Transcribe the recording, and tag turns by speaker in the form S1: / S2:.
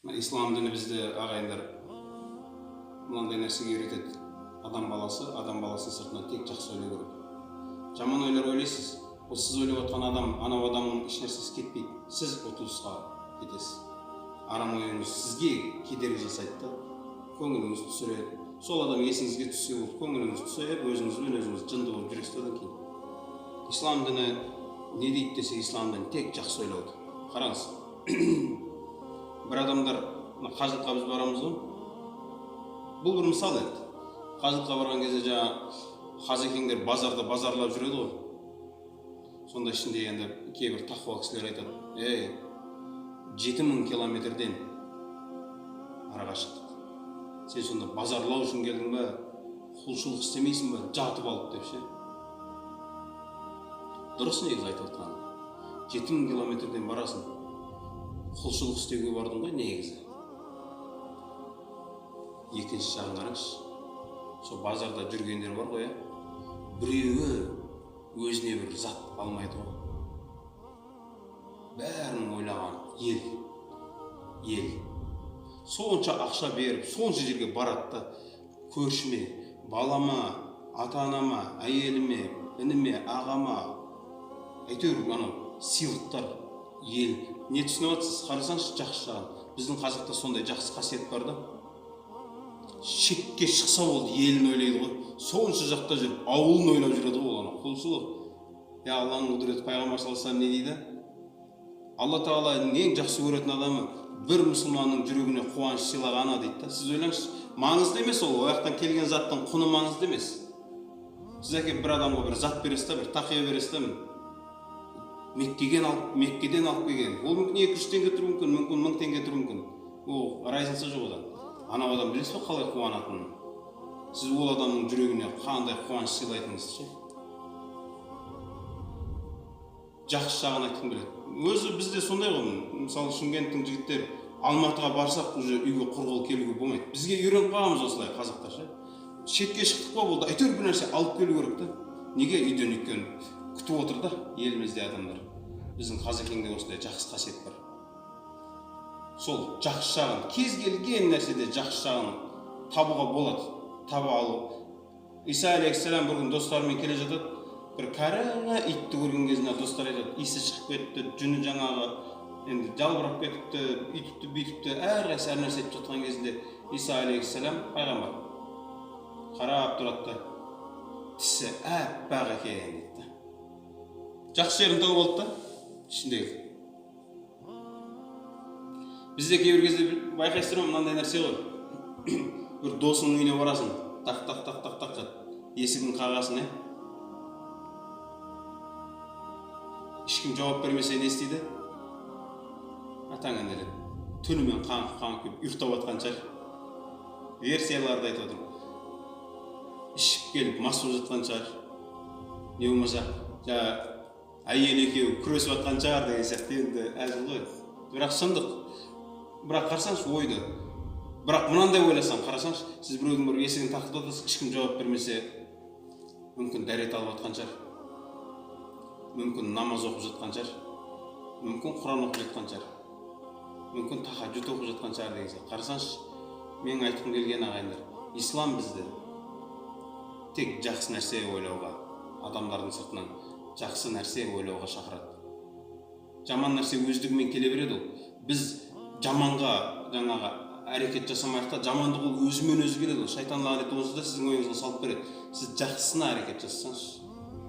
S1: Мына ислам діні бізді, ағайындар, мынандай нәрсеге үйретеді. Адам баласы, адам баласының сыртынан тек жақсы ойлау керек. Жаман ойлар ойлайсыз, ол сіз ойлап отқан адам, анау адамның еш нәрсесі кетпейді. Сіз ұтылысқа кетесіз. Арам ойыңыз сізге кедергі жасайды да, көңіліңіз түсіреді. Сол адам есіңізге түссе болды, көңіліңіз түсіп, өзіңізбен өзіңіз жынды болып жүресіз одан кейін. Ислам діні не дейді десе, ислам діні тек жақсы ойлауды. Қараңыз, бір адамдар, мына қажылыққа біз барамыз ғой, бұл бір мысал еді. Қажылыққа барған кезде жаңа хазекеңдер базарда базарлап жүреді ғой. Сонда ішінде енді кейбір тақуа кісілер айтады: ей, 7000 километрден араға шықтық, сен сонда базарлау үшін келдің бе, құлшылық істемейсің бе, жатып алып деп ше. Дұрыс негізі айтып отқаны. 7000 километрден барасың, құлшылық істеуге бардың ғой негізі. Екінші жағын қараңызшы, сол базарда жүргендер бар ғой, біреуі өзіне бір зат алмайды ғой, бәрінің ойлаған ел, ел сонша ақша беріп, сонша жерге барады да, көршіме, балама, ата анама, әйеліме, ініме, ағама, әйтеуір анау сыйлықтар ел. Не түсініп жатсыз? Қарасаңызшы жақсы жағын. Біздің қазақта сондай жақсы қасиет бар да, шетке шықса болды, елін ойлайды ғой, сонша жақта жүріп ауылын ойлап жүреді ғой. Ол анау құлшылық. Я, Алланың құдіреті, пайғамбар саллаллаху алейхи не дейді? Алла тағаланың ең жақсы көретін адамы бір мұсылманның жүрегіне қуаныш сыйлағаны дейді да. Сіз ойлаңызшы, маңызды емес ол, ол жақтан келген заттың құны маңызды емес. Сіз әкеліп бір адамға бір зат бересіз да, бір тақия бересіз да, Меккеден алып, Меккеден алып келген, ол мүмкін 200 теңге тұруы мүмкін, мүмкін 1000 теңге тұруы мүмкін, ол разница жоқ одан. Анау адам білесіз бе қалай қуанатынын? Сіз ол адамның жүрегіне қандай қуаныш сыйлайтыныңызды ше. Жақсы жағын айтқым келеді. Өзі бізде сондай ғой. Мысалы, Шымкенттің жігіттері Алматыға барсақ, уже үйге құр қол келуге болмайды. Бізге үйреніп қалғанбыз осылай қазақтар ше. Шетке шықтық па, болды, әйтеуір бір нәрсе алып келу керек та. Неге? Үйден, өйткені күтіп отыр да елімізде адамдар. Біздің қазекеңде осындай жақсы қасиет бар. Сол жақсы жағын, кез келген нәрседе жақсы жағын табуға болады, таба алу. Иса алейхиссалам бір күні достарымен келе жатады. Бір кәрі итті көрген кезінде достар айтады: иісі шығып кетті, жүні жаңағы енді жалбырап кетіпті, үйтіпті, бүйтіпті, әрқайсысы әр нәрсе айтып жатқан кезінде Иса алейхиссалам пайғамбар қарап тұрады да, тісі аппақ екен дейді да. Жақсы жерін тауып алды да ішіндегі. Бізде кейбір кезде байқайсыздар ма, мынандай нәрсе ғой: бір досыңның үйіне барасың, тақ тақ тақ тақ тақ есігін қағасың, иә, ешкім жауап бермесе не істейді? Атаңа нәлет, түнімен қаңғып қаңғып келіп ұйықтап жатқан шығар. Версияларды айтып отырмын. Ішіп келіп мас болып жатқан шығар, не болмаса жаңағы әйел екеуі күресіп жатқан шығар деген сияқты. Енді әзіл ғой, бірақ шындық. Бірақ қарасаңшы ойды, бірақ мынандай ойласаң, қарасаңшы, сіз біреудің бір есігін тақылдатасыз, ешкім жауап бермесе, мүмкін дәрет алып жатқан шығар, мүмкін намаз оқып жатқан шығар, мүмкін құран оқып жатқан шығар, мүмкін тахаджуд оқып жатқан шығар деген сияқты. Қарасаңшы, менің айтқым келген, ағайындар, ислам бізді тек жақсы нәрсе ойлауға, адамдардың сыртынан жақсы нәрсе ойлауға шақырады. Жаман нәрсе өздігімен келе береді ол. Біз жаманға жаңағы әрекет жасамайық та, жамандық ол өзімен өзі келеді. Ол шайтан лағнет онсыз да сіздің ойыңызға салып береді. Сіз жақсысына әрекет жасасаңызшы.